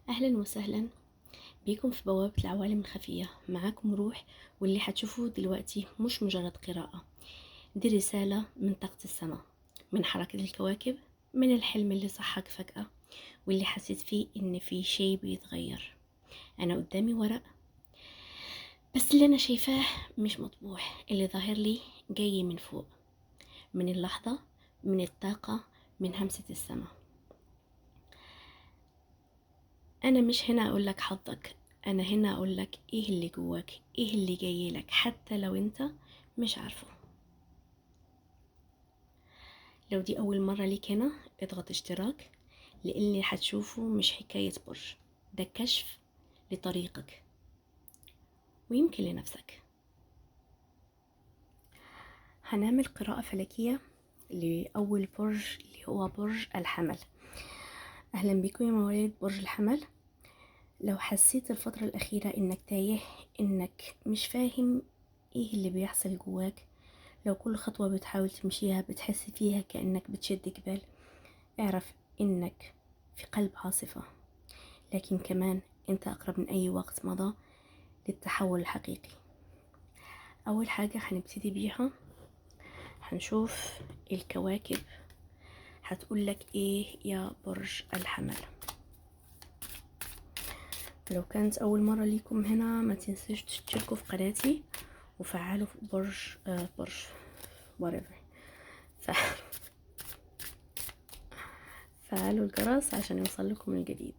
أهلا وسهلا بيكم في بوابة العوالم الخفية. معاكم روح، واللي هتشوفوه دلوقتي مش مجرد قراءة، دي رسالة من طاقة السماء، من حركة الكواكب، من الحلم اللي صحك فجأة واللي حسيت فيه إن في شيء بيتغير. أنا قدامي ورق، بس اللي أنا شايفاه مش مطبوع، اللي ظاهر لي جاي من فوق، من اللحظة، من الطاقة، من همسة السماء. أنا مش هنا أقولك حظك، أنا هنا أقولك إيه اللي جواك، إيه اللي جاي لك حتى لو أنت مش عارفه. لو دي أول مرة ليك هنا اضغط اشتراك، لأن اللي هتشوفه مش حكاية برج، ده كشف لطريقك ويمكن لنفسك. هنعمل قراءة فلكية لأول برج اللي هو برج الحمل. أهلا بكم يا مواليد برج الحمل. لو حسيت الفترة الأخيرة إنك تايه، إنك مش فاهم إيه اللي بيحصل جواك، لو كل خطوة بتحاول تمشيها بتحس فيها كأنك بتشد جبال، اعرف إنك في قلب عاصفة، لكن كمان أنت أقرب من أي وقت مضى للتحول الحقيقي. أول حاجة هنبتدي بيها، هنشوف الكواكب هتقولك إيه يا برج الحمل. لو كانت أول مرة ليكم هنا ما تنسوش تشتركوا في قناتي وفعلوا في برج برج whatever، فعلوا الجرس عشان يوصل لكم الجديد.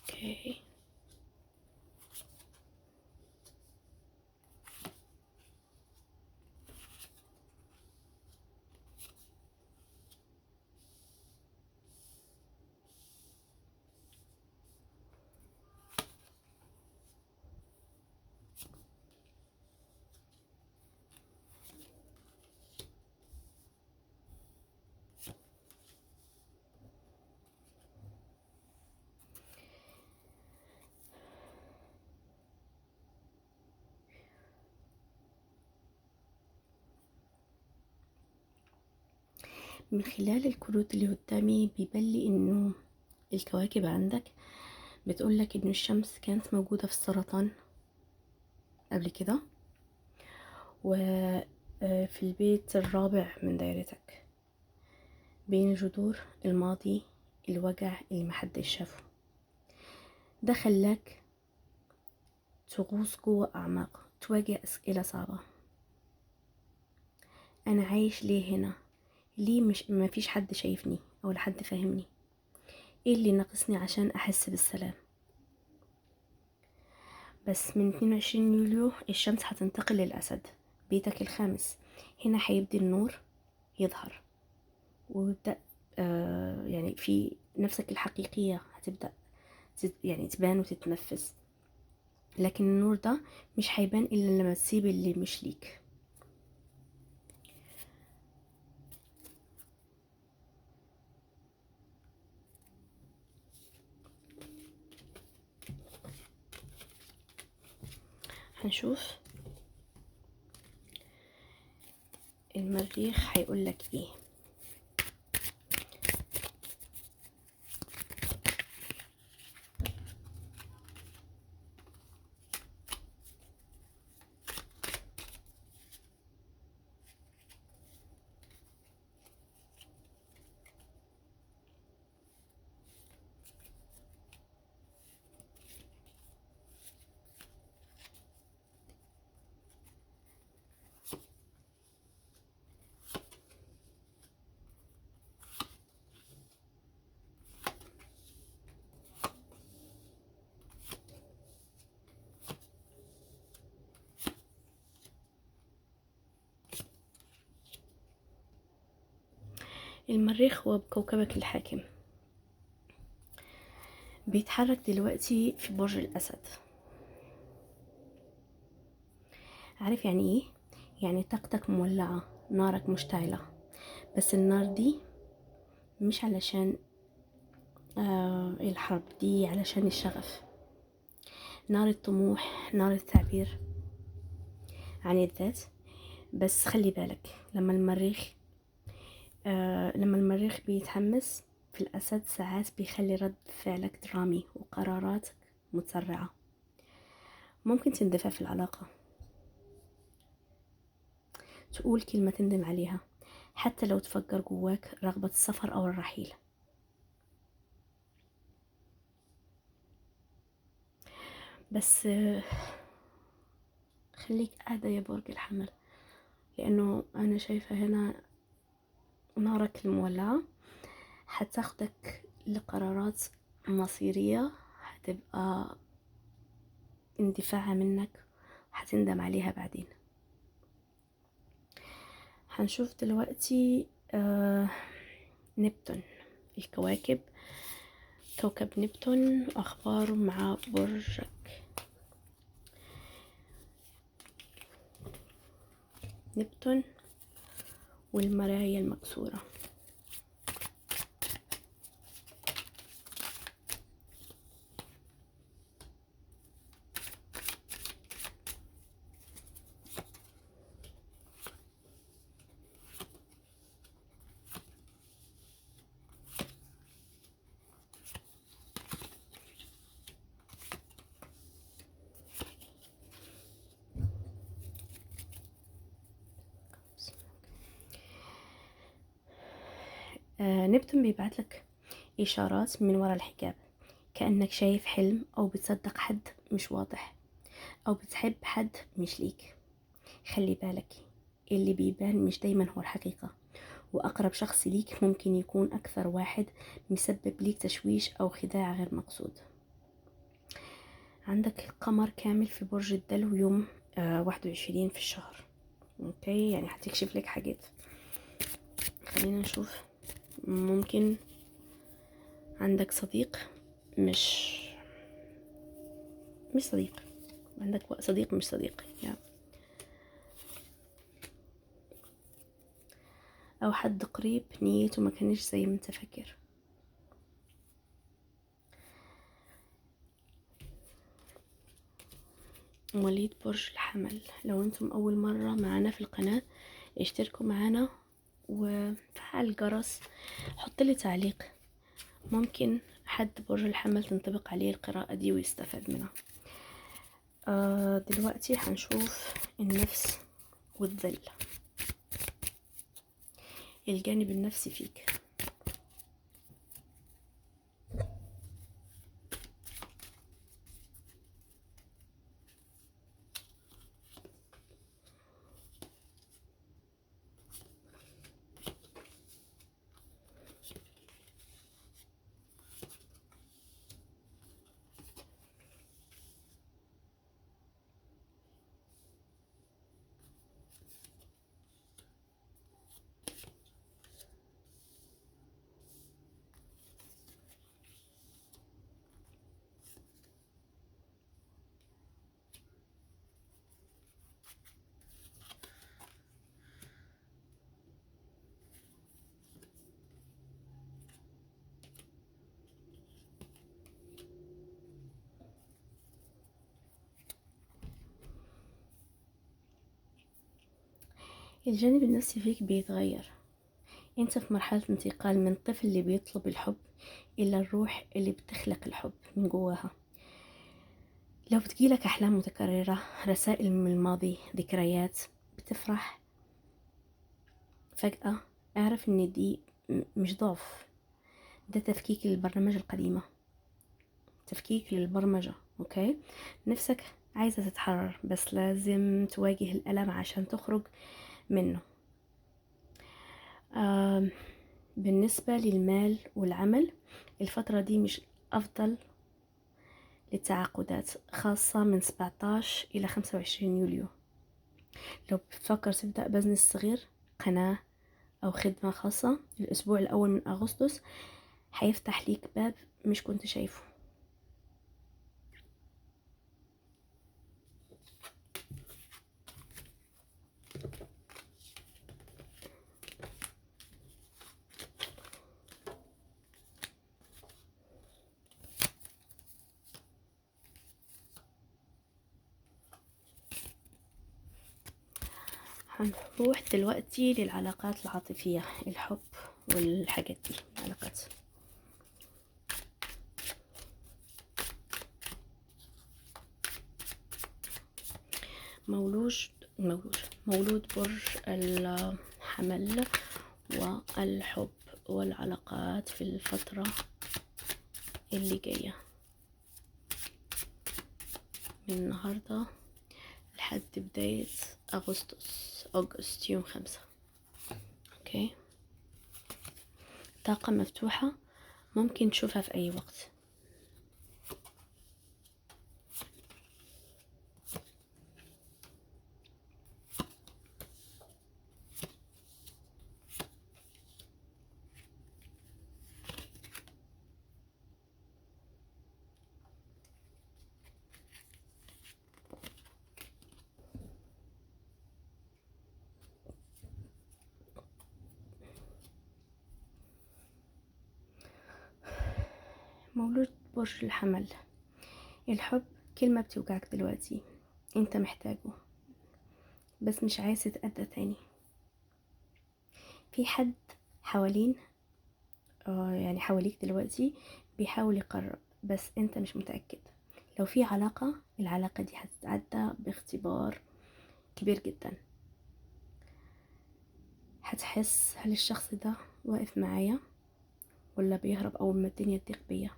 okay، من خلال الكروت اللي قدامي بيبان لي انه الكواكب عندك بتقولك انه الشمس كانت موجودة في السرطان قبل كده، وفي البيت الرابع من دايرتك، بين جذور الماضي، الوجع اللي محدش شافه، ده خلاك تغوص جوه اعماق، تواجه اسئلة صعبة. انا عايش ليه هنا؟ ليه مش ما فيش حد شايفني او حد فاهمني؟ ايه اللي ناقصني عشان احس بالسلام؟ بس من 22 يوليو الشمس هتنتقل للاسد، بيتك الخامس. هنا هيبدي النور يظهر ويبدا يعني في نفسك الحقيقيه هتبدا يعني تبان وتتنفس، لكن النور ده مش هيبان الا لما تسيب اللي مش ليك. هنشوف المريخ هيقولك ايه. المريخ هو كوكبك الحاكم، بيتحرك دلوقتي في برج الأسد. عارف يعني ايه؟ يعني طاقتك مولعة، نارك مشتعلة، بس النار دي مش علشان الحرب دي علشان الشغف، نار الطموح، نار التعبير عن الذات. بس خلي بالك لما المريخ بيتحمس في الأسد ساعات بيخلي رد فعلك درامي وقراراتك متسرعة، ممكن تندفع في العلاقة، تقول كلمة تندم عليها، حتى لو تفجر جواك رغبة السفر أو الرحيل. بس خليك قاعدة يا برج الحمل، لأنه أنا شايفة هنا نارك المولعة هتاخدك لقرارات مصيرية، هتبقى اندفاعة منك، هتندم عليها بعدين. هنشوف دلوقتي نبتون، الكواكب، كوكب نبتون أخباره مع برجك. نبتون والمرايا المكسورة. نبتون بيبعت لك إشارات من وراء الحجاب، كأنك شايف حلم أو بتصدق حد مش واضح أو بتحب حد مش ليك. خلي بالك، اللي بيبان مش دايما هو الحقيقة، وأقرب شخص ليك ممكن يكون أكثر واحد مسبب ليك تشويش أو خداع غير مقصود. عندك قمر كامل في برج الدلو يوم 21 في الشهر، okay، يعني هتكشف لك حاجات. خلينا نشوف، ممكن عندك صديق مش صديق، عندك صديق مش صديق يعني، او حد قريب نيته ما كانش زي ما انت فاكر. مواليد برج الحمل، لو انتم اول مرة معانا في القناة اشتركوا معانا وفعل الجرس، حط لي تعليق، ممكن حد برج الحمل تنطبق عليه القراءة دي ويستفاد منها. دلوقتي هنشوف النفس والذل، الجانب النفسي فيك. الجانب النفسي فيك بيتغير، انت في مرحلة انتقال من الطفل اللي بيطلب الحب الى الروح اللي بتخلق الحب من جواها. لو بتجيلك احلام متكررة، رسائل من الماضي، ذكريات، بتفرح فجأة، اعرف ان دي مش ضعف، ده تفكيك للبرنامج القديمة، تفكيك للبرمجة. okay، نفسك عايزة تتحرر بس لازم تواجه الألم عشان تخرج منه. بالنسبة للمال والعمل، الفترة دي مش أفضل للتعاقدات، خاصة من 17 إلى 25 يوليو. لو بتفكر تبدأ business صغير، قناة أو خدمة خاصة، الأسبوع الأول من أغسطس هيفتح ليك باب مش كنت شايفه. هنروح دلوقتي للعلاقات العاطفية، الحب والحاجات دي، العلاقات. مولود برج الحمل والحب والعلاقات في الفترة اللي جاية من النهاردة لحد بداية أغسطس يوم 5. okay، طاقة مفتوحة ممكن تشوفها في أي وقت. مولود برج الحمل، الحب كلمة بتوجعك دلوقتي، انت محتاجه بس مش عايز تتأذى تاني. في حد حوالين يعني حواليك دلوقتي بيحاول يقرب بس انت مش متأكد. لو في علاقة، العلاقة دي هتتعدى باختبار كبير جدا. هتحس هل الشخص ده واقف معايا ولا بيهرب اول ما الدنيا تضيق بيا.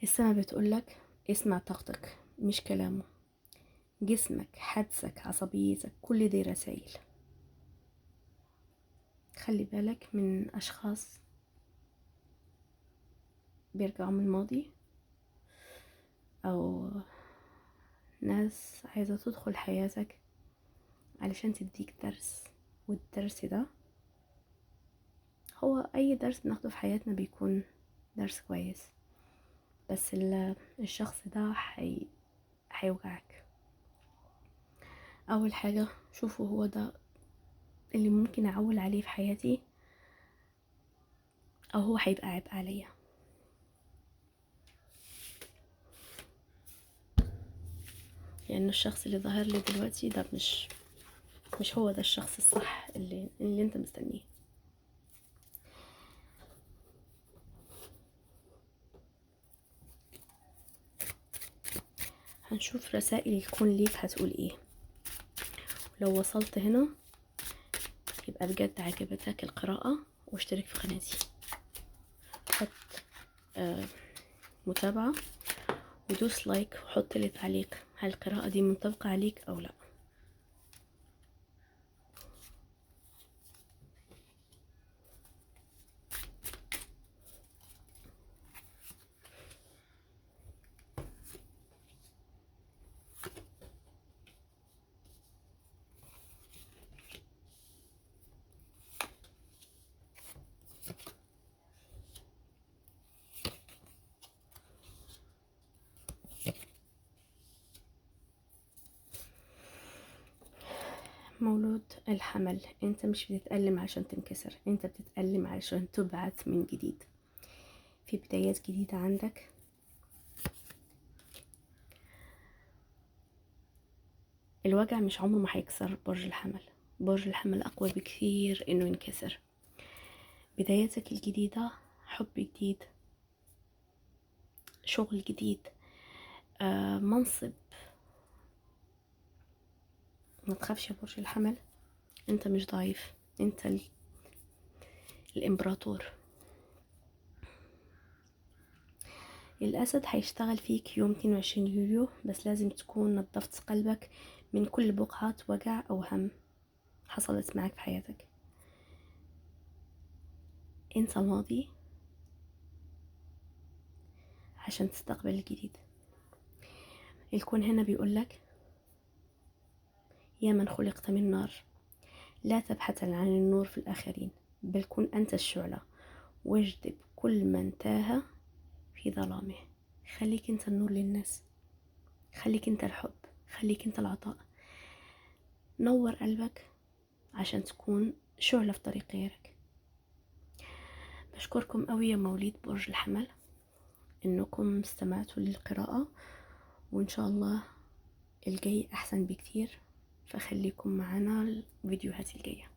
السما بتقولك اسمع طاقتك مش كلامه. جسمك، حدسك، عصبيتك، كل دي رسائل. خلي بالك من اشخاص بيرجعوا من الماضي او ناس عايزة تدخل حياتك علشان تديك درس، والدرس ده هو اي درس بناخده في حياتنا بيكون درس كويس، بس الشخص ده هيوجعك. اول حاجة شوفوا هو ده اللي ممكن اعول عليه في حياتي او هو هيبقى عبء عليا. لان الشخص اللي ظاهر لي دلوقتي ده مش هو ده الشخص الصح اللي انت مستنيه. هنشوف رسائل الكون ليك هتقول ايه. لو وصلت هنا يبقى بجد عجبتك القراءة، واشترك في قناتي، حط متابعة ودوس لايك وحط لي تعليق هل القراءة دي منطبقة عليك او لا. مولود الحمل، انت مش بتتألم عشان تنكسر، انت بتتألم عشان تبعث من جديد. في بدايات جديدة عندك. الوجع مش عمره ما هيكسر برج الحمل، برج الحمل اقوى بكثير انه ينكسر. بداياتك الجديدة، حب جديد، شغل جديد، منصب. ما تخافش يا برج الحمل، انت مش ضعيف، انت الامبراطور. الاسد هيشتغل فيك يوم 22 يوليو، بس لازم تكون نظفت قلبك من كل بقعة وجع او هم حصلت معك في حياتك. انسى الماضي عشان تستقبل الجديد. الكون هنا بيقولك يا من خلقت من نار، لا تبحث عن النور في الآخرين، بل كن أنت الشعلة واجذب كل من تاه في ظلامه. خليك أنت النور للناس، خليك أنت الحب، خليك أنت العطاء. نور قلبك عشان تكون شعلة في طريق غيرك. بشكركم قوي يا مواليد برج الحمل إنكم استمعتوا للقراءة، وإن شاء الله الجاي أحسن بكتير، فخليكم معانا الفيديوهات الجاية.